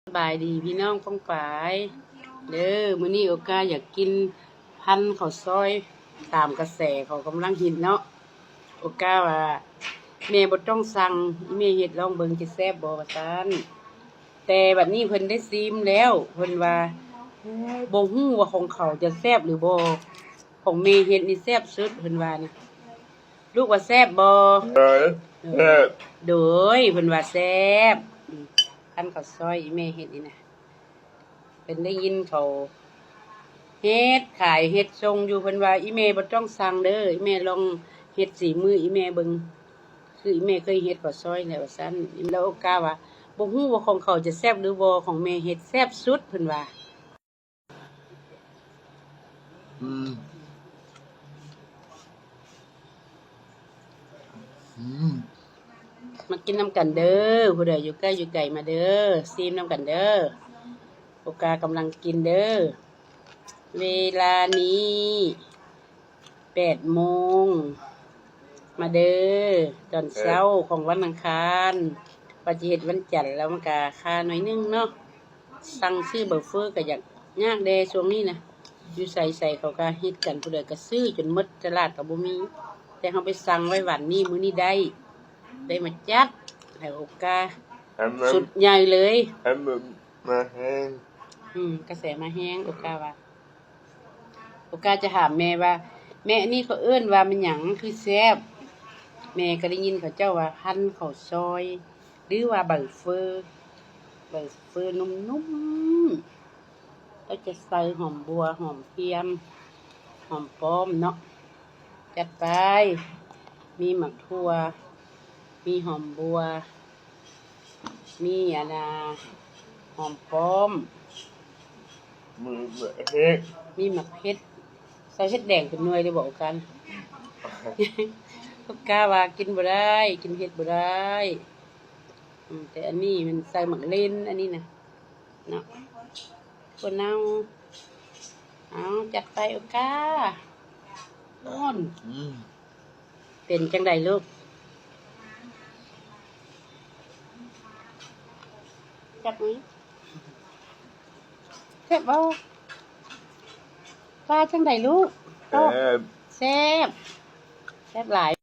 ສະບາຍດີພີ່ນ້ອງປ້ອງປາຍເດີ. ມື້ນີ້ໂອກາຢາກກິນພັນເຂົ້າຊອຍຕາມກະແສເຂົາກຳລັງຮິດເນາະ. ໂອກາວ່າ ແມ່ບໍ່ຕ້ອງສັ່ງ ອີ່ແມ່ເຮັດລອງເບິ່ງຈະແຊບບໍ່ ວ່າຊັ້ນ. ແຕ່ບັດນີ້ເພິ່ນໄດ້ຊີມແລ້ວ ເພິ່ນວ່າ ບໍ່ຮູ້ວ່າຂອງເຂົາຈະແຊບຫຼືບໍ່ ຂອງແມ່ເຮັດນີ້ແຊບສຸດ ເພິ່ນວ່ານະ. ລູກວ່າແຊບບໍ່? ໂດຍ ແຊບ ໂດຍ ເພິ່ນວ່າແຊບ. ອືມ ພັນເຂົ້າຊອຍອີ່ແມ່ເຮັດນີ້ນະ ເພິ່ນໄດ້ຍິນເຂົາເຮັດຂາຍເຮັດສົ່ງຢູ່ ເພິ່ນວ່າ ອີ່ແມ່ບໍ່ຕ້ອງສັ່ງເດີ ອີ່ແມ່ລອງເຮັດສີມືອີ່ແມ່ເບິ່ງ ຄືອີ່ແມ່ເຄີຍເຮັດເຂົ້າຊອຍແຫຼະ ວ່າຊັ້ນ. ແລ້ວໂອກາວ່າ ບໍ່ຮູ້ວ່າຂອງເຂົາຈະແຊບຫຼືບໍ່ ຂອງແມ່ເຮັດແຊບສຸດ ເພິ່ນວ່າ. ອືມ ອືມ ມາກິນນຳກັນເດີ ຜູ້ໃດຢູ່ໃກ້ຢູ່ໄກມາເດີ ຊີມນຳກັນເດີ. ໂອກາກຳລັງກິນເດີ ເວລານີ້ ແປດໂມງ ມາເດີ ຕອນເຊົ້າຂອງວັນອັງຄານ ວ່າຈະເຮັດວັນຈັນ ແລ້ວມັນກະຄາໜ້ອຍໜຶ່ງເນາະ. ສັ່ງຊື້ເບົາເຟີ້ກະຢາກຍາກແດ່ຊ່ວງນີ້ນະ ຢູ່ໃສໆເຂົາກະເຮັດກັນ ຜູ້ໃດກະຊື້ຈົນໝົດ ຕະຫຼາດກະບໍ່ມີ. ແຕ່ເຮົາໄປສັ່ງໄວ້ວັນນີ້ ມື້ນີ້ໄດ້ ໄດ້ມາຈັດໃຫ້ໂອກາ ໃຫ້ມັນສຸດໃຫຍ່ເລີຍ ໃຫ້ມັນມາແຮງ. ອືມ ກະແສມາແຮງ ໂອກາວ່າ. ໂອກາຈະຖາມແມ່ວ່າ ແມ່ ອັນນີ້ເຂົາເອີ້ນວ່າແມ່ນຫຍັງຄືແຊບ? ແມ່ກະໄດ້ຍິນເຂົາເຈົ້າວ່າພັນເຂົ້າຊອຍ ຫຼືວ່າໃບເຟີ້ ໃບເຟີ້ນຸ້ມໆ ແລ້ວຈະໃສ່ຫອມບົ່ວ ຫອມພຽມ ຫອມປ້ອມເນາະ. ຈັດໄປ ມີໝາກຖົ່ວ ມີຫອມບົ່ວ ມີອັນນ່າ ຫອມປ້ອມ ມີໝາກເຫັດ ມີໝາກເຫັດ ໃສ່ເຫັດແດງເປັນໜ່ວຍເລີຍບໍ ໂອການະ? ໂອກາວ່າກິນບໍ່ໄດ້ ກິນເຫັດບໍ່ໄດ້. ອືມ ແຕ່ອັນນີ້ມັນໃສ່ໝາກເລັ່ນ ອັນນີ້ນະ ເນາະ ຖົ່ວເນົ່າ. ເອົາ ຈັດໄປໂອກາ ໂອ້ນ ອືມ ເປັນຈັ່ງໃດລູກ? ຈັບມື. ແຊບບໍ່? ວ່າຈັ່ງໃດລູກ? ແຊບ ແຊບ ແຊບຫຼາຍ.